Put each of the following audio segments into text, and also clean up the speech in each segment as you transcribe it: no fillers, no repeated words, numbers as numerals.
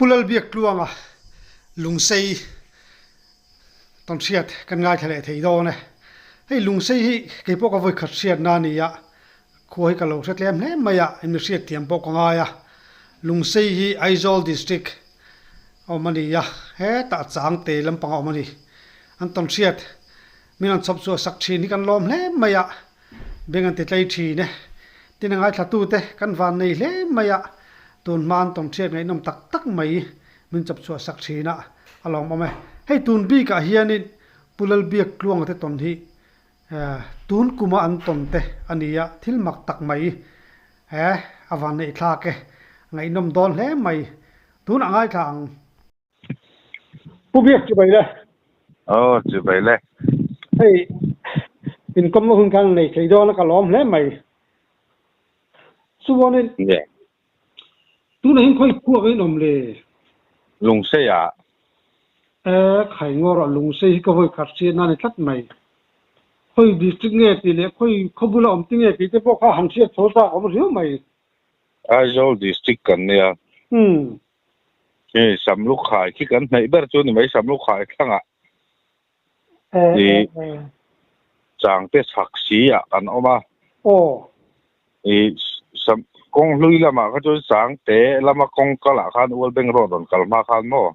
Pu Lalbiaktluanga Lungsei tawnhriat kan ngaithla leh thei dawn e. Hei Lungsei hi kei pawh ka vawi khat hriatna a ni a, khua hi ka lo hre tlem hle mai a, emi hriat thiam pawh ka ngai a. Lungsei hi Aizawl District a awm a ni a, hetah Changte lampang a awm a ni. An tawnhriat min rawn chhawp chhuah sak thin hi kan lawm hle mai a. Beng an ti tlei thin e. Tin a ngaithlatute kan van nei hle mai a, tun hma an tawnhriat ngaihnawm tak tak mai min chawp chhuah sak thin a, a lawmawm e. Hei tun bikah hianin Pu Lalbiak Tluanga te tawn hi tun kuma an tawn te a ni a, thil mak tak mai he a van neih thlak e, ngaihnawm dawn hle mai. Tunah ngaithla ang. Pu Biak chibai le. Aw chibai le. Hei inkawmna hun khan nei thei dawn a ka lawm hle mai. Chuanin tunah hian khawi khuak in awm le? Lungsei ah. E khai ngawr ah Lungsei hi ka vawi khat hriat na ni tlat mai. Khawi district nge tih leh khawi khaw bula awm ti nge tih te pawh kha han hriat chho chak awm riau mai. Aizawl district kan nia. Umm. Hei Samlukhai khi kan hnaih ber chu ni mai Samlukhai thlangah i Changte chhak si ah kan awm a. I Sam kawng hlui lamah kha chuan Changte lama kawng kalah khan Ualbeng road rawn kal hma khan maw?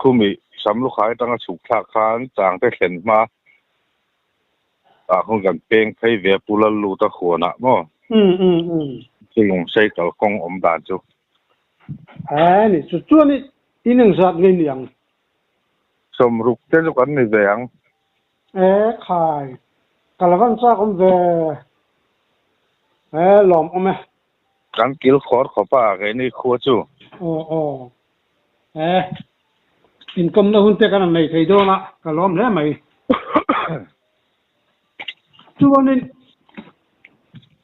Khumi Samlukhai atanga chhuk thlak khan Changte thlen hma ah khan kan peng phei ve a Pu Lalluta huanah maw? Chu Lungsei kalkawng awm dan chu. A ni, chu chuan i in engzat nge ni ang? Sawmruk te chu kan ni ve ang. E khai, ka la van chak awm ve. E lawm awm e. Kan kil khawr khawp a, keini khua chu. Aw aw. E, inkawmna hun te kan han nei thei dawn a, ka lawm hle mai. Chuanin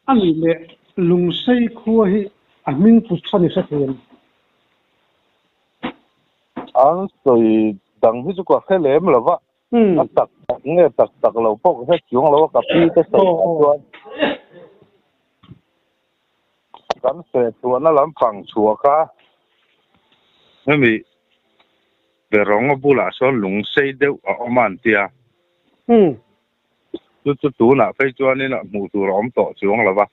a nih leh Lungsei khua hi a hming put chhan i hre thei em? An sawi dang hi chu ka hre lem lo va, a tak tak nge tak tak lo pawh ka hre chuang lo a, ka pi te sawi ah chuan kan feh chhuahna lampang chhuak a, hemi Berawng a bulah sawn lung sei deuh a awm a an ti a. Chu chu tunah phei chuanin a hmuh tur a awm tawh chuang lo va.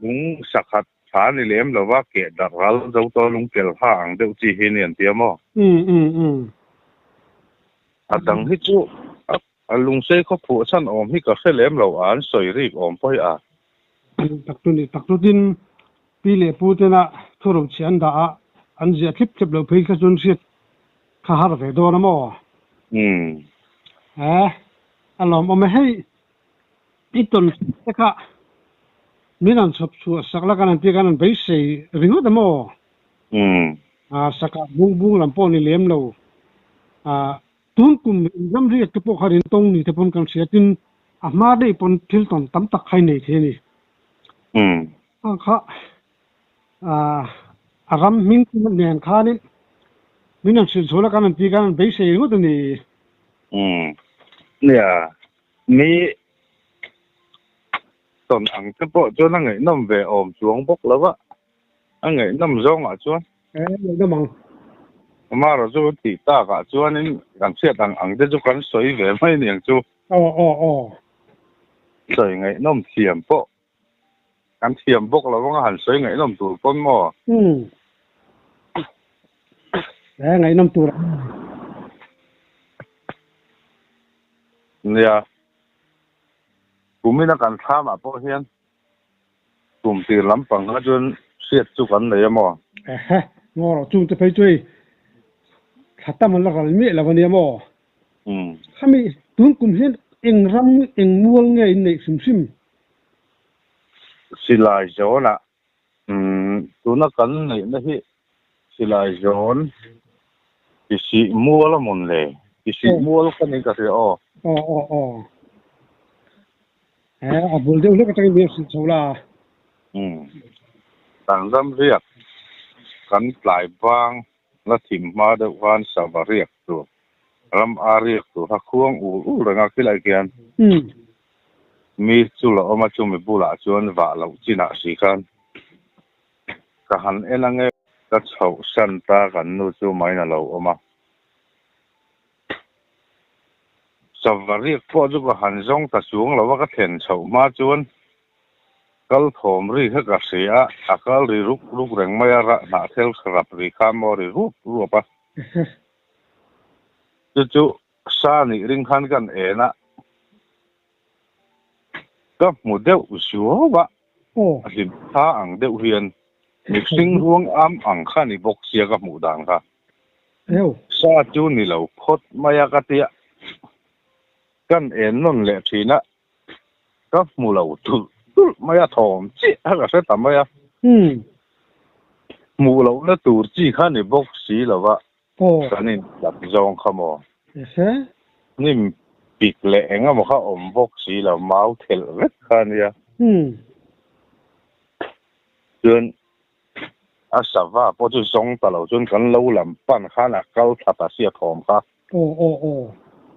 Lung sakhat tha ni lem lo va, keh darh ral zo tawh lung kel ha ang deuh chi hi ni an ti a maw? A dang hi chu a lung sei khaw phuah chhan awm hi ka hre lem lo a, an sawi rik awm pawh hi a. Tak chu ni, tak chutin Pi leh pu tena thuruk chhi an dah a, an ziah thlip thlep loh phei kha chuan hriat kha har ve dawn a maw? Umm. E, a lawmawm e hei, i tawn te kha min han chhawp chhuah sak la kan han tih khan an beisei ringawt a maw? Umm. A, saka bung bung lam pawh ni lem lo. A, tun kum inzam riak te pawh kha rin tawng ni te pawn kan hria tin a hma daih pawn thil tawn tam tak kha i nei thei a ni. Umm. A kha a ram hming nen khanin min han hrilh chhuah la kan han ti khan an beisei ringawt a ni. Umm. Nia, mi tawn ang te pawh chuan a ngaihnawm ve awm chuang bawk lo va, a ngaihnawm zawngah chuan. E, ngaihnawm ang. Amaherawh chu tih takah chuanin kan hriat ang ang te chu kan sawi ve mai aniang chu. Aw, aw, aw. Sawi ngaihnawm thiam pawh Kan thiam bawk lo anga han sawi ngaihnawm tur pawn maw? Umm. He ngaihnawm tur. Nia. Kumina kan thlamah pawh hian kum tir lampang kha chuan hriat chu kan nei a maw? Ehe, ngaw rawh chungte phei chu hei thla tam an la ral miah lo ania maw? Umm. Khami tun kum hian eng ram eng mual nge in neih hrim hrim? Silai zawnah umm tuna kan neihna hi silai zawn tisih mual a mawn le? Tisih mual ka ni ka hria aw. Aw aw aw. He a bul deuh hlek atangin min hrilh chho la. Umm. Kan ram riak kan tlai bang la thim hma deuh khan sava riak tur ram a riak tur kha khuang ul ul reng a khilai khian mi chu la awm a chumi bulah chuan vah loh chinah si khan ka han en ange. Ka chhoh san ta kan nu chu main a lo awm a. Sava riak pawh chu ka han zawng ta chuang lo a, ka thlen chhoh hma chuan kal thawm ri kha ka hria a, a kal ri ruk ruk reng mai a, hnahthel rap ri kha maw ri ruap ruap a. Chu chu sa nih ring khan kan en a, ka hmu deuh zuau a, a hlim tha ang deuh hian mihring ruang am ang kha ni bawk sia ka hmuh dan kha. Sa chu ni lo phawt mai a ka tia, kan en nawn leh thin a, ka hmu lo tulh tulh mai a, thawm chiah kha ka hre ta mai a. Hmuh lohna tur chi kha ni bawk si lo va, Kan in tlak zawng kha maw? Hnim pik leh eng emaw kha awm bawk si lo, mau thelh vek kha a nia. Chuan a sava pawh chu zawng ta lo chuan kan lo lam pan khan a kal thla ta sia thawm kha.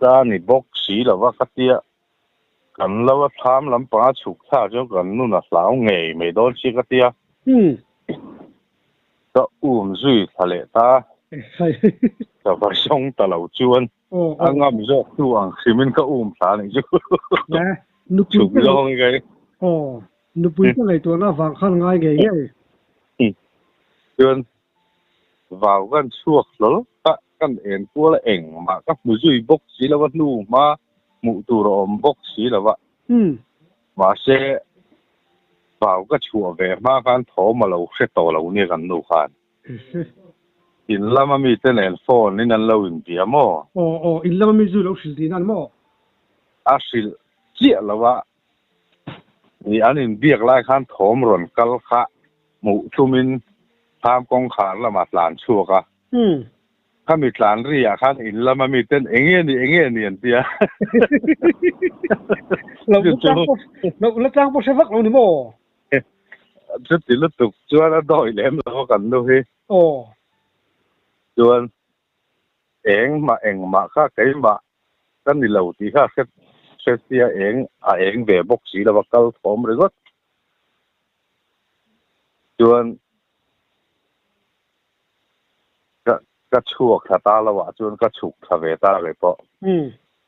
Ka ni bawk si lo va ka tia kan lo a thlam lampanga chhuk thla chuan kan nun a hlau ngei mai dawn si ka tia. Ka um zui thla leh ta. Ka va zawng ta lo chuan a ngam zawk tu ang hrimin ka um thla a nih chu. Chhuk zawng hi kai. Nupui ka ngaihtuahna avang khan ngai ngei ngei. Chuan vau kan chhuak hlawl kha kan en kual a engmah ka hmu zui bawk si lo a hnu hma hmuh tur a awm bawk si lo a. Mahse Vau ka chhuah ve hma khan thawm a lo hre tawh lo nia kan nu khan. In lama mite nen phone in an lo inbia maw? Aw aw, in lama mi zu lo hrilh tihna an maw? A hrilh chiah lo a, ni an inbiak lai khan thawm rawn kal kha hmuh tumin thlam kawngkhar lamah tlan chhuak a. Khami tlan ri ah khan in lama mi ten enge ni enge ni an ti a. Lo la tlang pawh lo la tlang pawh hre vak lo ni maw? Chuti lutuk chuan a dawi lem lo a kan nu hi. Aw. Chuan engmah engmah kha keimah ka ni lo tih kha hre hre sia eng a eng ve bawk si lo a kal thawm ringawt. Chuan Ka ka chhuak thla ta lo ah chuan ka chhuk thla ve ta ve pawh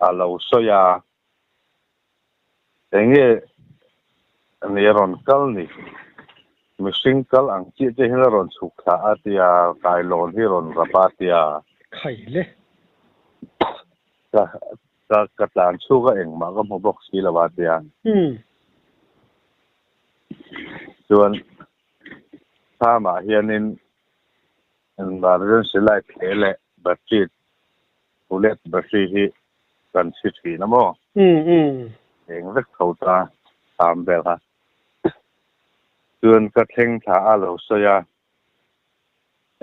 a lo sawi a, enge ni a rawn kal ni, mihring kal ang chiah chiah hian a rawn chhuk thla a tia, kailawn hi a rawn rap a tia. Khai le. Ka ka ka tlan chhuk a engmah ka hmu bawk si lo a tia. Chuan Thlamah hianin emergency light hle leh battery bullet battery hi kan chhi thin a maw? Eng vek tho ta thlam vel kha. Chuan ka thleng thla a lo sawi a,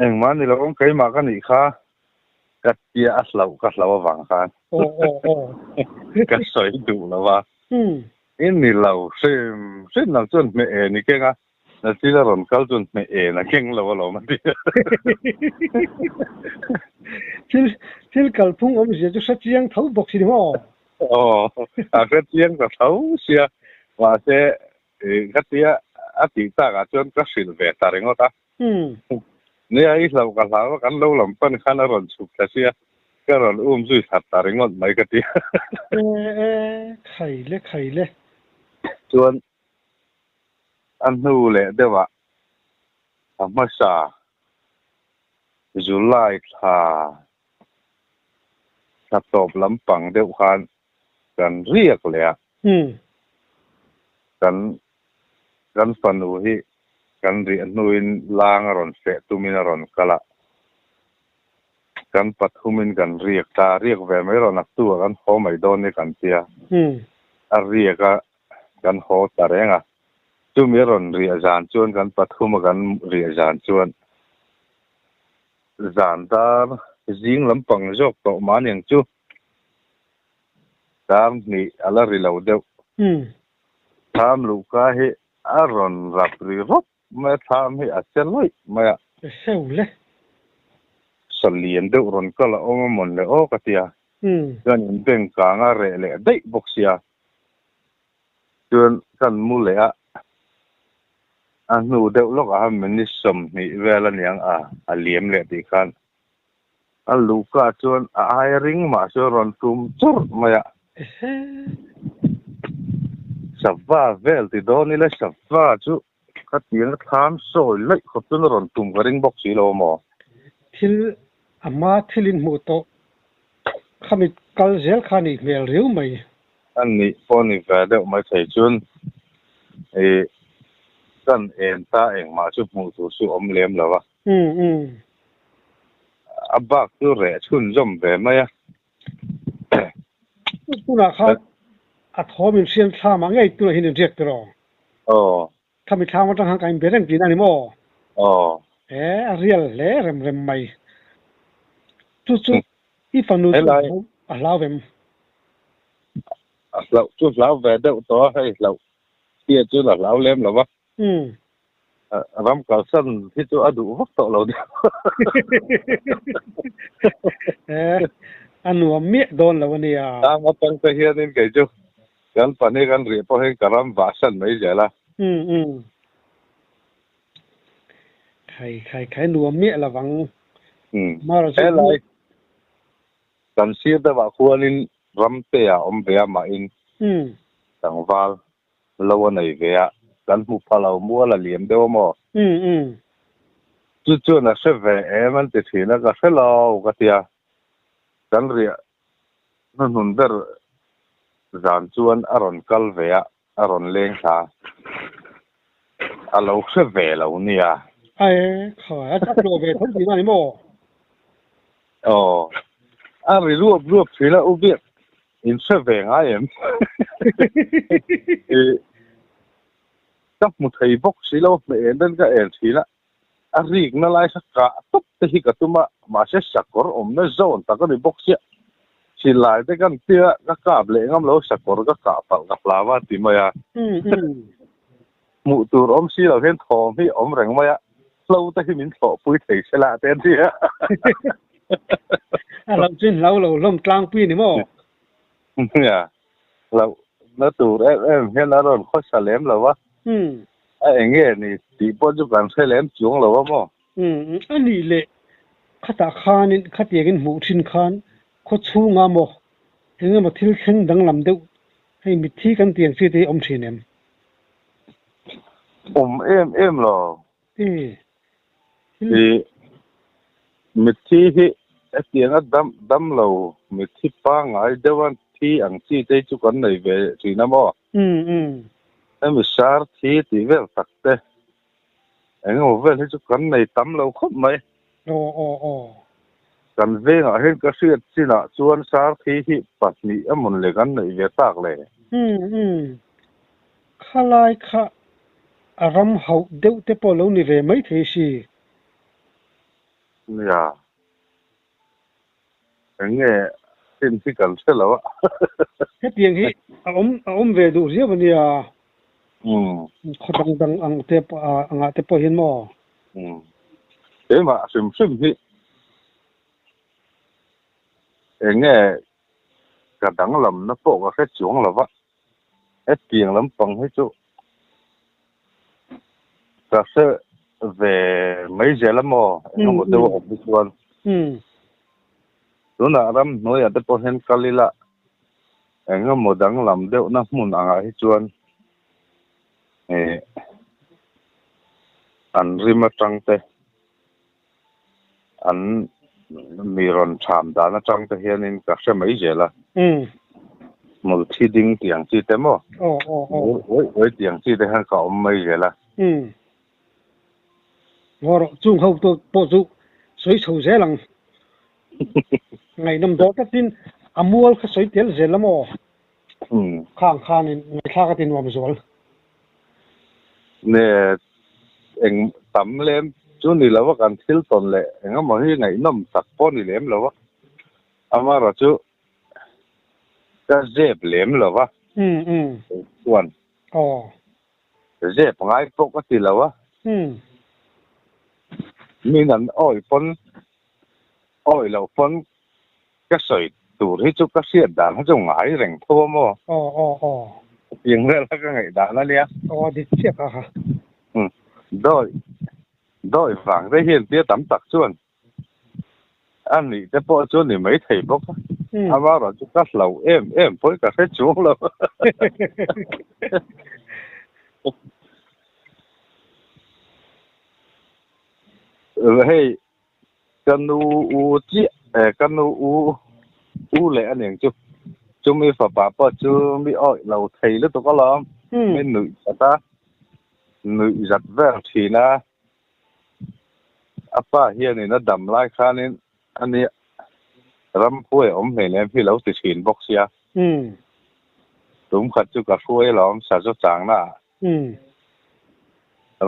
engmah ni lo awm keimah ka nih kha ka tia a hlauh ka hlauh avang khan ka sawi duh lo a. I ni lo hrim hrim nang chuan hmeh e ni keng a, Nathila rawn kal chuan hmeh e na keng lo alawm a ti. Thil thil kalphung awmzia chu hre chiang tho bawk si ni maw? Aw, a hre chiang ta tho sia, mahse khatia a tih takah chuan ka hrilh ve ta ringawt a. Nia, i hlauh ka hlau a, kan lo lam pan khan a rawn chhuk thla sia, ka rawn um zui that ta ringawt mai ka ti. E e, khai le khai le. Chuan a hnu leh deuhah a hmasa July thla thla tawp lampang deuh khan kan riak leh a. Kan Kan fanu hi kan riah hnuin lang a rawn feh tumin a rawn kal a, kan pathumin kan riak ta, riak ve mai rawn aktu ah kan haw mai dawn ni kan tia, a riak a kan haw ta reng a, chumi a rawn riah zan chuan kan pathum a kan riah zan chuan zan dar zing lampang zawk tawh mahni ang chu dar hnih a la ri lo deuh. Thlam luhka hi a rawn rap ri rawp mai a, thlam hi a che lawih mai a. Seu le. Salian deuh rawn kal a awm a mawn le aw ka ti a. Chuan in bank kang a reh leh daih bawk sia. Chuan kan mu leh a. A hnu deuh lawkah khan minute 20 vel a niang a, a liam leh tih khan a luhka chuan a aia ring mah chu a rawn tum churh mai a. Sava vel ti dawn ila sava chu khatiang a thlam sawi laih khawp chuan a rawn tum ka ring bawk si lo a maw? Thil a hma thil in hmuh tawh khami kal zel kha a nih hmel riau mai. A nih pawh ni ve deuh mai thei chuan ih kan en ta engmah chu hmuh tur chu awm lem lo a. A bak chu reh chhunzawm ve mai a. Tunah khan a thawm in hriam thlam ah ngei tunah hian in riak tiraw? Aw. Khami thlam atang khan ka inbe reng tihna a ni maw? Aw. He a rial hle rem rem mai. Chu chu i fanu chu a hlau vem? A hlauh chu hlau ve deuh tawh a, hei hlauh tia chuan a hlau lem lo va. Ram kalsan hi chu a duh vak tawh lo deuh. A nuam miah dawn lo a nia. Tang atang te hianin kei chu kan pahnih kan rih pawh hian ka ram vahsan mai zel a. Khai khai khai nuam miah lo vang. Helai kan sir deuhah khuanin ramte ah awm ve a mahin tlangval lo a nei ve a, kan hmu pha lo mual a liam deuh a maw? Chu chuan a hre ve em an ti thin a, ka hre lo ka ti a, kan riah hnuhnun ber zan chuan a rawn kal ve a, a rawn leng thla a lo hre ve lo nia. Ae khai, a chak lo ve tho tihna a ni maw? Aw, a ri ruap ruap thin a, u biak In hre ve ngai em? Ka hmu thei bawk si lo, hmeh en den ka en thin a, a rikna lai kha kah tawp te hi ka tum a, mahse sakawr awmna zawn tak a ni bawk sia, silai te kan tia ka kap leh ngam lo, sakawr ka kah palh ka hlau a ti mai a. Hmuh tur awm si lo hian thawm hi awm reng mai a, hlo te hi min thlawhpui thei se lah te an ti a. A hlauh chu hlau lo hlawm tlangpui a ni maw? Nia, hlauh na tur em em hian a rawn khawsa lem lo a, a eng nge ni tih pawh chu kan hre lem chuang lo a maw? A nih leh khatah khanin khatiangin hmuh thin khan khaw chhungah maw eng emaw thil thleng danglam deuh hei mitthi kan tih ang chi te hi awm thin em? Awm em em lo. I mitthi hi hetianga dam dam lo mitthi pangngai deuha thi ang chi te hi chu kan nei ve thin a maw? Hemi sar thi tih vel tak te eng emaw vel hi chu kan nei tam lo khawp mai. Kan vengah hian ka hriat chinah chuan sar thi hi pahnih emawn le kan neih ve tak le. Khalai kha a ram hauh deuh te pawh lo ni ve mai thei si. Nia. Eng nge chin hi kan hre lo a. Hetiang hi a awm a awm ve duh riau a nia. Khaw dang dang ang te angah te pawh hian maw? Keimah hrim hrim hi eng nge ka danglamna pawh ka hre chuang lo va. Hetiang lampang hi chu ka hre ve mai zel a maw eng emaw deuh a awm hi chuan tunah ramhnuaiah te pawh hian kal ila eng emaw danglam deuhna hmun angah hi chuan ih an rim atang te An mi rawn ṭham dan aṭang te hianin ka hre mai zel a. Hmul thi ding tih ang chi te maw? Hmul uai uai tih ang chi te hian ka awm mai zel a. Ngaw rawh, chung ho pawh chu sawi chho zel ang. Ngaihnawm dawn takin a mual kha sawi tel zel la maw? Khang khanin ngaihthlak a ti nuam zual. Ne eng tam lem chu ni lo a kan thil tawn leh eng emaw hi ngaihnawm tak pawh ni lem lo a, amaherawh chu ka zep lem lo va chuan zep ngai pawh ka ti lo a, min an awi pawn awi loh pawn Ka sawi tur hi chu ka hriat dan kha chu ngai reng tho a maw? Aw aw aw. Chutiang vel kha ka ngaih dan a nia. Aw dik chiah kha kha. Umm. Dawi dawi vang te hian tia tam tak chuan a nih te pawh chu ni mai thei bawk a, amaherawh chu ka hlau em em pawhin ka hre chuang lo. Hei Ka nu u chiah eh ka nu u u leh a ning chu chumi fapa pawh chu mi awih lo thei lutuk alawm mi nuih zat a nuih zat vel thin a a pa hianin a dam lai khanin a nia ramhuai a awm hleinem hi lo ti thin bawk sia tum khat chu ka hruai alawm sazaw changna ah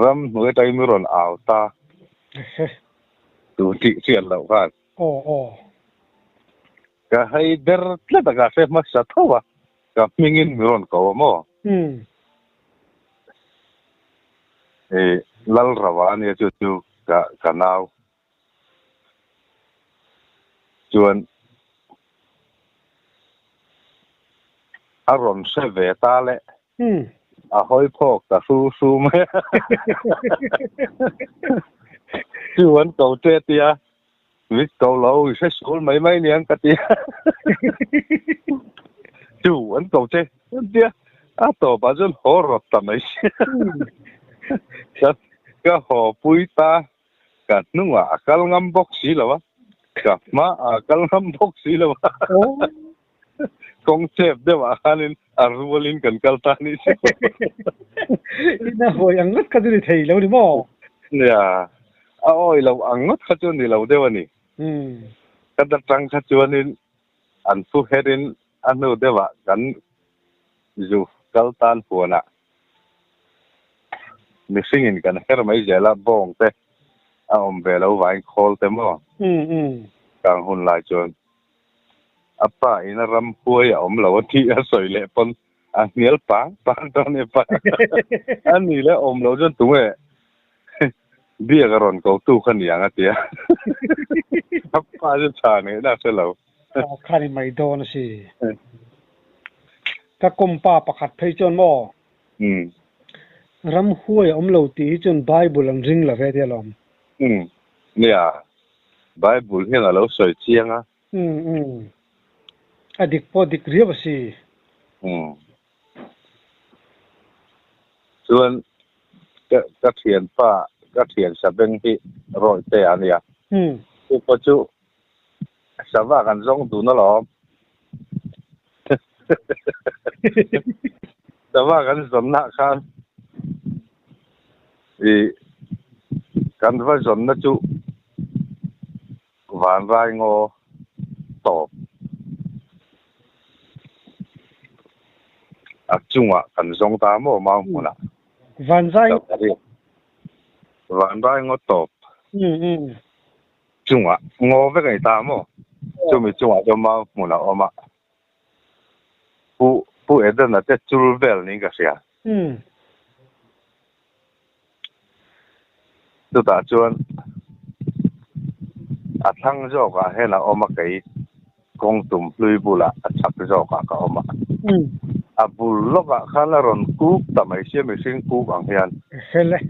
Ram hnuai atangin mi rawn au ta. Tu tih hriat loh khan. Aw aw. Ka hei ber tlat a ka hre hmasa tho a, ka hmingin mi rawn ko a maw? I Lalrava ania chu chu ka ka nau. Chuan a rawn hre ve ta le. A hawi phawk ta hru hru mai a. Chu an ko che tia, mit ko lo i hre sul mai mai niang ka ti a. Chu an ko che tia, a tawpah chuan haw rawt ta mai si. Ka haw pui ta. Ka hnungah a kal ngam bawk si lo a, ka hmaah a kal ngam bawk si lo a. Kawng chep deuhah khanin a rualin kan kal ta anih chu. Ina hawi ang ngawt kha chu ni thei lo ni maw? Nia, a awi lo ang ngawt kha chu ni lo deuh a ni. Ka datang kha chuanin an thu herin a hnu deuhah kan zu kal tan huanah Mihringin kan her mai zel a, bawng te a awm ve lo vangin khawl te maw? Kang hun lai chuan a pa in a ram huai a awm lo a tih a sawi leh pawn a hnial pang pang ta a ni pa. A ni leh awm lo chuan tunge biak a rawn ko tu kha niang a ti a. A pa chu chha ngei na hre lo. Kha ni mai dawn a si. Ka kawmpa pakhat phei chuan maw? Ram huai a awm lo tih hi chuan Bible an ring lo ve tia lawm. Umm. Nia, Bible hian a lo sawi chiang a. Umm umm. A dik pawh dik riau a si. Umm. Chuan ka ka thianpa ka thian Sabeng hi Rawite a nia. Umm. Chu pawh chu Sava kan zawng dun alawm. Sava kan zawnna khan i kan va zawnna chu Vanrai ngaw tawp a chungah kan zawng ta maw mau hmunah. Vanzai Vanrai ngaw tawp. Chungah ngaw vek a ni ta maw? Chumi chungah chuan mau hmun a awm a, Pu Pu Edena te chul vel niin ka hria. Chutah chuan a thlang zawkah hian a awm a, kei kawng tum hlui bulah a chhak zawkah ka awm a. A bul lawkah khan a rawn kuk ta mai sia mihring kuk ang hian. Hel e.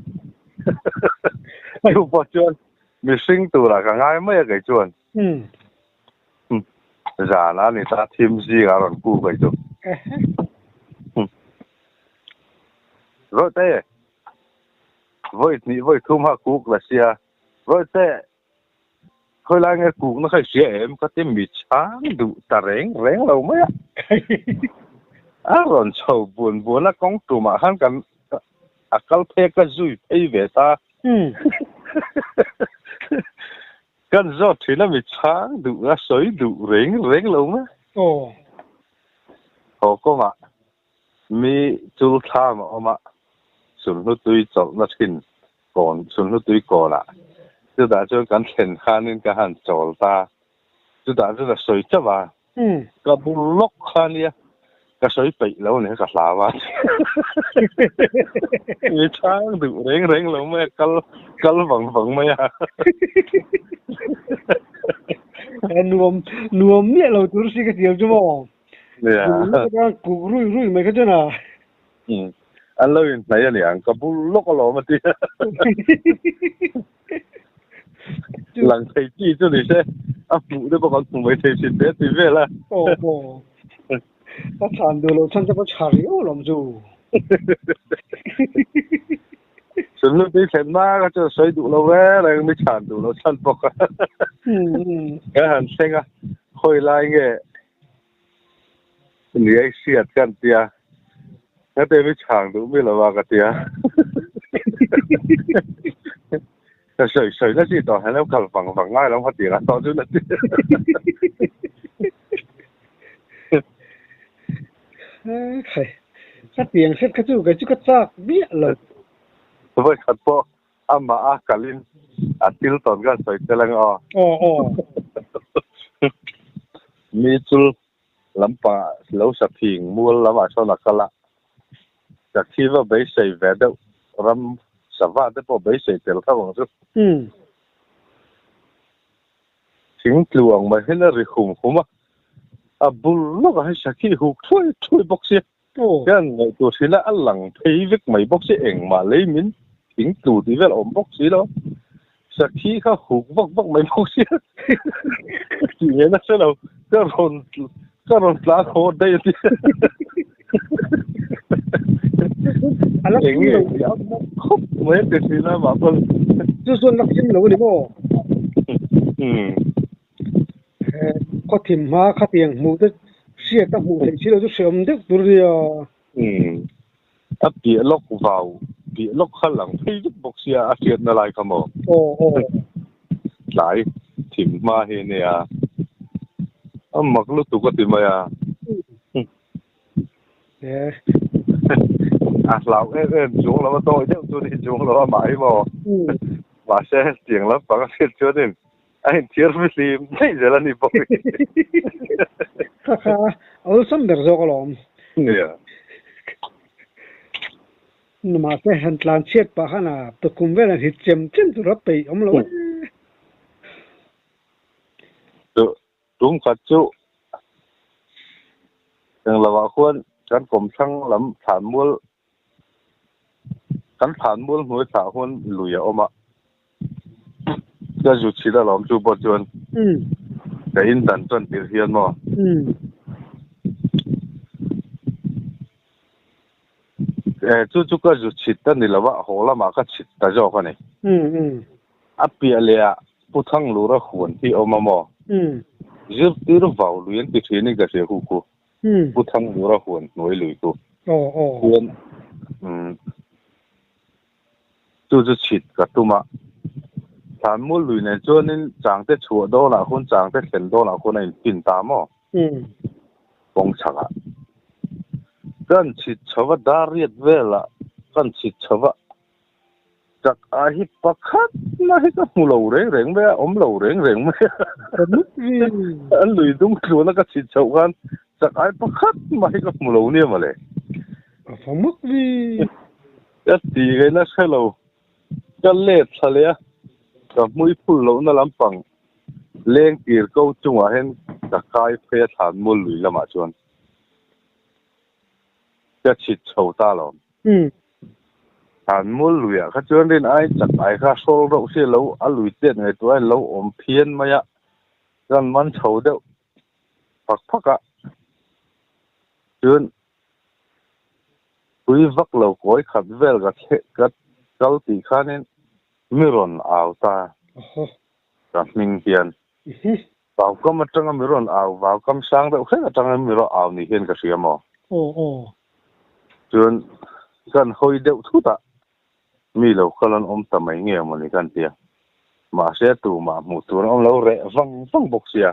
Chu pawh chuan Mihring turah ka ngai mai a kei chuan. Zan a ni ta thim zingah a rawn ku kei chu. Rawite, vawi hnih vawi thum ha kuk la sia. Rawite, khawi lai nge kukna kha i hria em? Ka ti mi chhang duh ta reng reng lo mai a. A rawn chho buan buan a kawng tumah khan kan a kal phek a zui phei ve ta. Kan zawt thin a mi chhang duh a sawi duh reng reng lo mai. Aw. Haw kawngah mi chul thlam a awm a, sulhnu tui chawlhna thin kawn sulhnu tui kawnah chutah chuan kan thlen khanin ka han chawl ta. Chutah chuan a sawi chauh a. Ka bul lawk kha nia, ka sawi peih lo nia ka hlau a. Mi chhang duh reng reng lo mai a, kal kal vang vang mai a. Nuam nuam miah lo tur si ka tiang chu maw? Nia. Kuk rui rui mai kha chuan a. An lo inhnaih a niang, ka bul lawk alawm a ti a. Lang thei chi chu ni se, a hmuh te pawh kan hmu mai thei thin te a ti vel a. Aw aw, ka chhan duh loh chhan chu ka chha riau alawm chu. Sunlutui thlen hma kha chuan sawi duh lo reng reng, mi chhan duh loh chhan bawk a. Kan han thleng a, khawi lai nge Ni ai hriat ka an tia, ngate mi chhang duh mi lo a ka tia. Ka sawi sawi na chi tawh hian lo kal vang vang ngai lo kha tir a tawh chu na ti. Khai, ka tiang hriat kha chu kei chu ka chak miah lo. Vawi khat pawh amah a kalin a thil tawn khan sawi tel ang aw. Aw aw. Mi chul lampangah lo sa phing mual lamah sawn a kal a, ka thi va beisei ve deuh ram sava te pawh beisei tel tho ang chu. Thing tlu ang mai hian a ri hum hum a, a bul lawkah hian sakhi huk thuai thuai bawk sia. Hian ngaihtuah hrilh a, a lang phei vek mai bawk si, engmah lei min thing tlu tih vel a awm bawk si lo. Sakhi kha huk vak vak mai bawk sia tih nge na hre lo, ka rawn ka rawn tlan haw daih a ti. Eng nge tih a khawp mai a ti thin a mah pawn. Chu chuan la thim lo a ni maw? Khaw thim hma khatiang hmuh te hriat a hmuh theih si lo chu hreawm deuh tur a nia. Umm a piah lawk vau piah lawk kha lang phei vek bawk sia a hriatna lai kha maw? Aw aw. Tlai thim hma hi a nia a mak lutuk a ti mai a. A hlau em em chuang lo a tawi deuh chu ni chuang lo a mah hi maw? Mahse tiang lampang a hriat chuanin A inthiar fihlim daih zel a ni bawk hi. Kha kha a awlsam ber zawk alawm. Nia. Mahse han tlan chhiat pah khan a tukum vel an hit chem chem tur a peih awm lo e. Chu tum khat chu englo ah khuan kan kawmthlang lam thlanmual Kan thlan mual hnuai thlah huan lui a awm a, ka zu chhit alawm chu pawh chuan ka in dan tan tirh hian maw. Chu chu ka zu chhit a ni lo a, haw lamah ka chhit ta zawk a ni. A piah leh ah Pu Thanglura huan hi a awm a maw? Zirtir vau lui an ti thin in ka hria hu khu. Pu Thanglura huan hnuai lui chu chuan chu chu chhit ka tum a, Thlanmual lui nen chuanin changte chhuah dawnah khuan changte thlen dawnah khuan a inpin ta maw? Kawng chhakah kan chhit chho va, dar riat velah kan chhit chho va. Chak ah hi pakhat na hi ka hmu lo reng reng mai a, awm lo reng reng mai a. An lui dung tluan a ka chhit chhoh khan chak ai pakhat mah hi ka hmu lo nia mawle. Ka fa mak vi. Ka ti ngaihna hre lo, ka let thla leh a, ka hmui phul lohna lampang leng tir ko chungah hian ka kai phei a thlan mual lui lamah chuan ka chhit chho ta lo. An mual luiah kha chuan rin ai chak ai kha hrawl reuh si lo a lui chet ngaihtuah a lo awm phian mai a, kan man chho deuh phak phak a, chuan tui vak lo kawi khat vel ka ka kal tih khanin mi rawn au ta ka hming hian Vaukam atanga mi rawn au, vaukam sang deuh hreng atanga mi rawn au ni hian ka hria maw? Aw aw. Chuan kan hawi deuh thut a, mi lo kal an awm ta mai nge maw ni kan tia. Mahse tumah hmuh tur an awm lo reh vang vang bawk sia.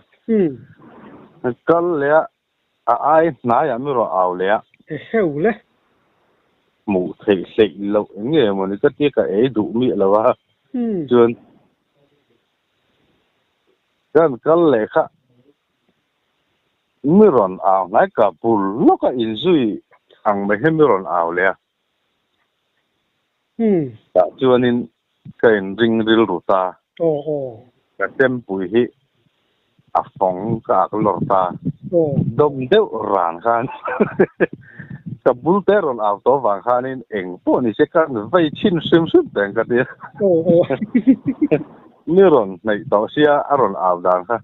Kal leh a, a ai hnaiah mi rawn au leh a. Eheu le. Hmuh theih hleih loh eng nge maw ni ka tia ka ei duh miah lo a. Chuan. Kan kal leh kha mi rawn au hnai ka bul lawk a inzui ang mai hi mi rawn au leh a. Tah chuanin ka inring rilru ta. Ka tempui hi a fawng ka ak lawr ta. Dawm deuh ran khan. Ka bul te rawn au tawh vang khanin eng pawh ni se ka vei chhin hrim hrim teng ka ti a. Mi rawn hnaih tawh sia a rawn au dan kha.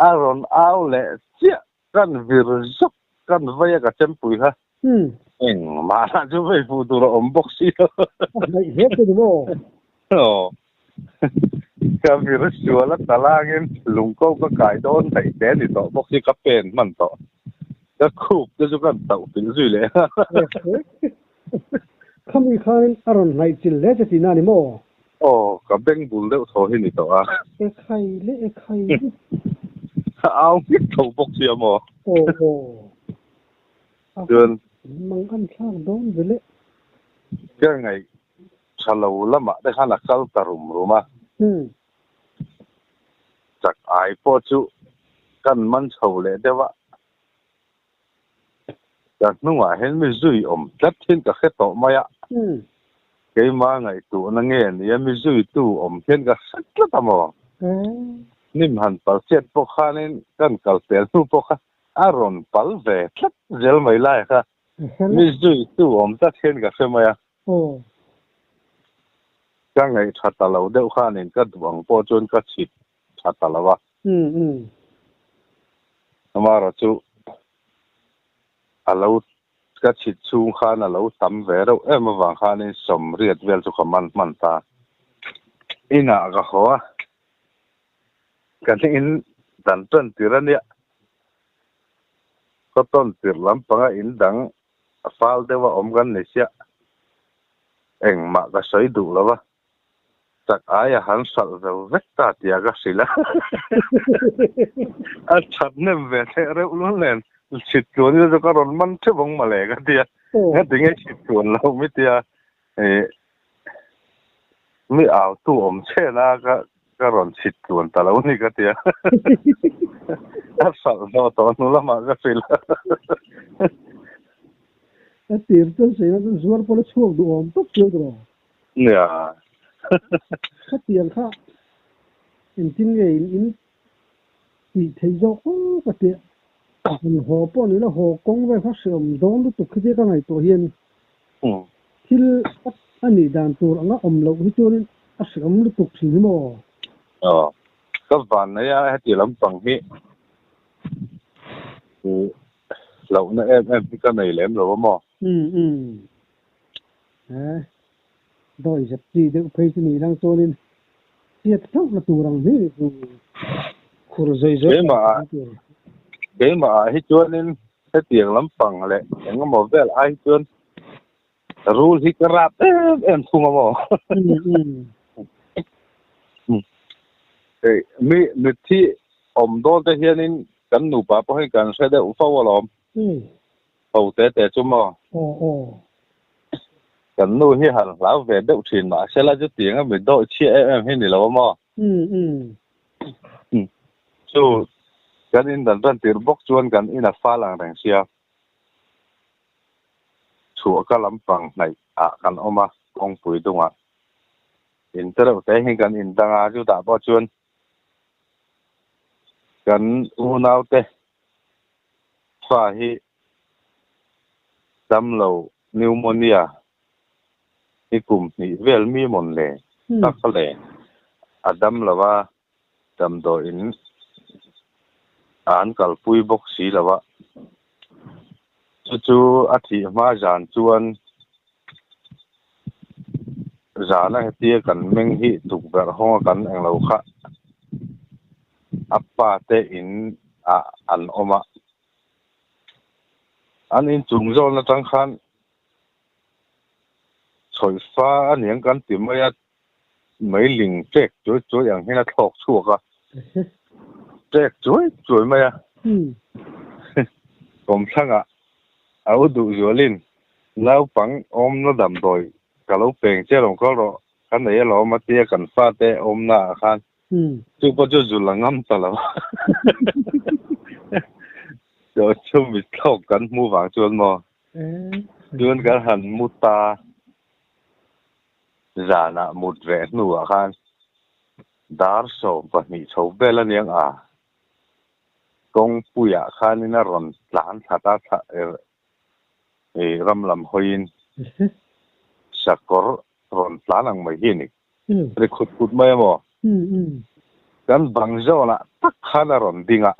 A rawn au leh chiah kan vir zawk kan vei a ka chempui kha. Engmah lah chu vei fuh tur a awm bawk si lo. A hnaih hle che ni maw? Aw. Ka vir sual a talangin lungko ka kai dawn daih te ni tawh bawk si ka pen hman tawh. Ka khup te chu kan tauh pilh zui leh a. Khami khanin a rawn hnaih chil hle che tihna a ni maw? Aw, ka beng bul deuh thaw hi ni tawh a. E khai le, e khai le. Ka au nghet tho bawk sia maw? Aw aw. Chuan. Mang an thlak dawn ve le. Ka ngaih tha lo lamah te khan a kal ta rum rum a. Chak ai pawh chu kan man chho leh deuh a. Ka hnungah hian mi zui awm tlat hian ka hre tawh mai a. Keimah ngaihtuahna nge nia mi zuitu awm hian ka hre tlat a maw? Hnim han pal chiat pawh khanin kan kal pel hnu pawh kha a rawn pal ve tlat zel mai lai kha mi zuitu awm tlat hian ka hre mai a. Ka ngaih tha ta lo deuh khanin ka duh ang pawh chuan ka chhit tha ta lo a. Amaherawh chu a lo ka chhit chhung khan a lo tam ve reuh em avang khanin sawmriat vel chu ka man hman ta. Inah ka haw a, kan in dan tan tir a nia. Ka tawn tirh lampanga in dang a fal deuh a awm kan ni sia. Engmah ka sawi duh lo va, chak aia han hralh zo vek ta tia ka hrilh a. A that hnem ve thleh reuh lul nen chhit tluan ila chu ka rawn man theuh ang mawle ka ti a. Ngatinge chhit tluan lo mi tia ih mi au tu awm chen a ka ka rawn chhit tluan ta lo ni ka ti a. A hralh hlawh tawh hnu lamah ka hrilh a. A tir chuan sawi na zuar pawh la chhuak duh awm tawp chiang tawh lo. Nia. Khatiang kha engtin nge in in tih theih zawk aw ka tia. Han haw pawh ni la haw kawng vel kha hreawm dawn lutuk khi tia ka ngaihtuah hian thil a nih dan tur anga awm loh hi chuanin a hreawm lutuk thin hi maw? Aw, ka van nei a heti lampang hi hlauhna em em hi ka nei lem lo a maw? Umm umm. He dawi zep chi deuh phei chu ni lang chuanin hriat hlauh na tur ang hi chu khur zawi zawi Keimah ah keimah ah hi chuanin hetiang lampang leh engemaw vel ai hi chuan rul hi ka rap em em thung a maw? Mi mitthi awm dawn te hianin kan nupa pawh hi kan hre deuh fo alawm. Ho te te chu maw? Aw aw. Kan nu hi han hlau ve deuh thin mah sela chu tiang a mi dawih chhia em em hi ni lo a maw? Umm umm. Chu kan in dan tan tir bawk chuan kan in a fal ang reng sia. Chhuah ka lampang hnaih ah kan awm a kawngpui dungah. In te reuh te hi kan in dang a chutah pawh chuan kan unaute Fa hi damlo pneumonia hi kum hnih vel mi mawn le tak le a dam lo a, damdawiin an kalpui bawk si lo a, chu chu a thih hma zan chuan zana hetia kan meng hi tukverh hawnga kan englo kha A pa te in ah an awm a, an inchung zawn atang khan chhawihfa a niang kan ti mai a, meiling ṭek chuai chuai ang hian a thlawk chhuak a, ṭek chuai chuai mai a. Kawmthlangah a u duh zualin naupang awmna damdawi ka lo peng che lo kal rawh, ka nei alawm a tia kan fate awmna ah khan Chu pawh chu zul a ngam ta lo. Chu mithlawk kan hmu vang chuan maw? Chuan kan han mu ta zanah mut reh hnuah khan dar 12 chho vel a niang a, kawngpuiah khanin a rawn tlan thla ta. I ram lam hawiin sakawr rawn tlan ang mai hi a ni. Ri khut khut mai a maw? Kan bang zawnah tak khan a rawn ding a,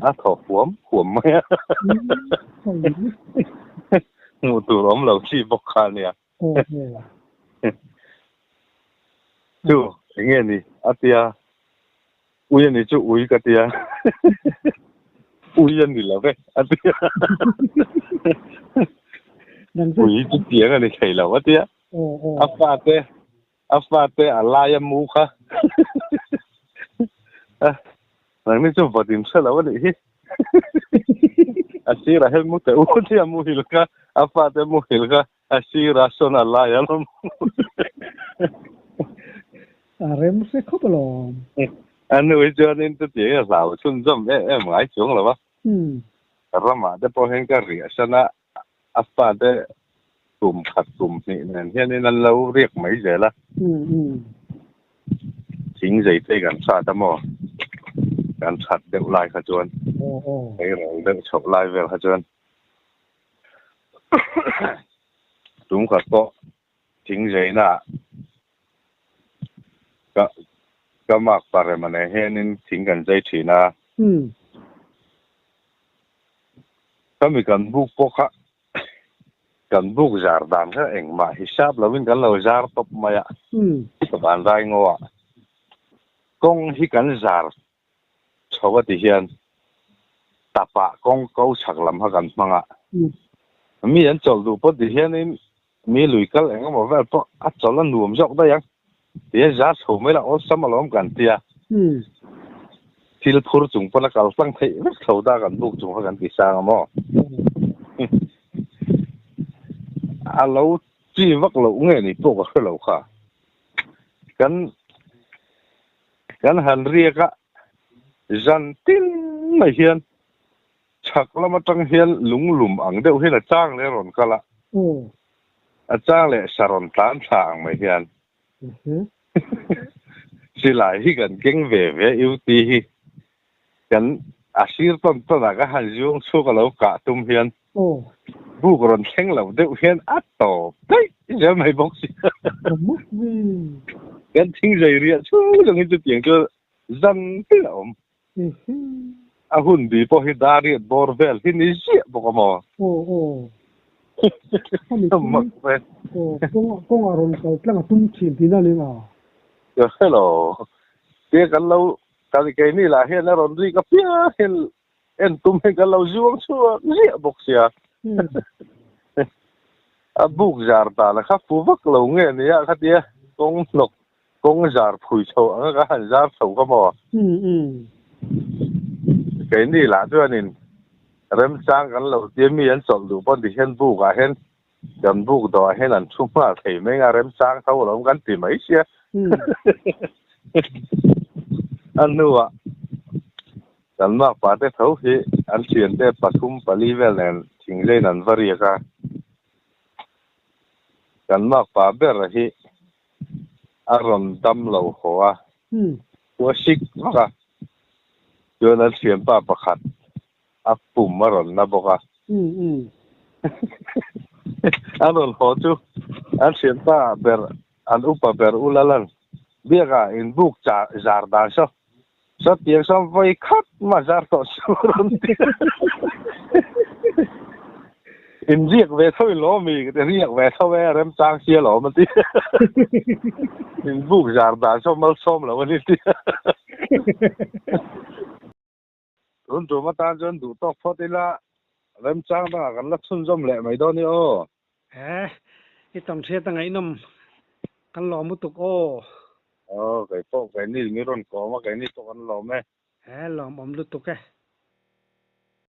a thaw huam huam mai a. Hmuh tur awm lo chi bawk kha a nia. Chu eng nge ni a tia, ui a ni chu ui ka tia, ui a ni lo ve a tia, ui chu tiang a ni thei lo a tia, a fate a fate a lai a mu kha nangni chu vawt in hre lo a nih hi a sirah hian mu teh u tia muhil kha a fate muhil kha A sir a sawn a lai a lawm. A rem hre khawp alawm. A nu hi chuanin chutiang a hlau chhunzawm em em ngai chuang lo a. Ramah te pawh hian ka riah san a, a fate kum khat kum hnih nen hianin an lo riak mai zel a. Thing zei te kan hrat a maw? Kan that deuh lai kha chuan, eirawl deuh chhoh lai vel kha chuan. Tum khat pawh thing zeina ka ka mak parem a nei hianin thing kan zai thin a. Khami kan buk pawh kha kan buk zar dan kha engmah hisap lovin kan lo zar tawp mai a. Ka van rai ngaw a kawng hi kan zar Chho a ti hian tapah kawng ko chhak lam kha kan hmang a, mi an chawlh duh pawh ti hianin mi lui kal eng emaw vel pawh a chawlh a nuam zawk daih ang ti hian zar chho mai la awlsam alawm kan ti a, thil phur chung pawn a kal tlang theih vek tho ta kan buk chung kha kan ti sang a maw? A lo chi vak loh nge ni pawh ka hre lo kha kan. Kan han riak a, zan tin mai hian chhak lam atang hian lung lum ang deuh hian a chang leh a rawn kal a, a chang leh sa rawn tlan thla ang mai hian silai hi kan keng ve ve a UT hi kan a sir tawn tawn ah ka han zuang chhuak a lo kah tum hian buk rawn thleng lo deuh hian a tawp daih zel mai bawk si. Kan thing zai riah chhung zawng hi chutiang chu zan tin a awm. A hun bi pawh hi dar riat bawr vel hi ni ziah bawk a maw? Mak ve. Kawng a rawn kal tlang a tum thin tihna a ni ang a? Ka hre lo. Tia kan lo Kan keini lah hian a rawn rik apiang hian en tum hi kan lo zuang chhuak ziah bawk sia. A buk zar dan a kha fu vak lo nge nia khatia kawng hnawk kawng zar phui chho anga ka han zar chho kha maw. Keini lah chuanin remchang kan lo tia mi an chawlh duh pawn tihian buk ah hian kan buk dawh ah hian an thu nghal thei mai anga remchang tho alawm kan ti mai sia. A hnuah kan makpa te tho hi an thiante pathum pali vel nen thingzeiin an va riak a, kan makpa ber hi a rawn dam lo haw a, khua sik vak a, chuan an thianpa pakhat a pum a rawn na bawk a. A rawn haw chu an thianpa ber An upa ber u Lalan biakah in buk chah zar dan saw saw tiang sawn vawi khat mah zar tawh suh rawn ti a. In riak ve tho in lawm mi ka ti riak ve tho e remchang sia lawm a ti. In buk zar dan saw malsawm lo a ni ti a. Tun tum atan chuan duh tawk phawt ila remchang dangah kan la chhunzawm leh mai dawn i aw. He, i tam hriat a ngaihnawm kan lawm lutuk aw. Aw, kei pawh keini mi rawn kawm a, keini pawh kan lawm e. He, lawmawm lutuk e.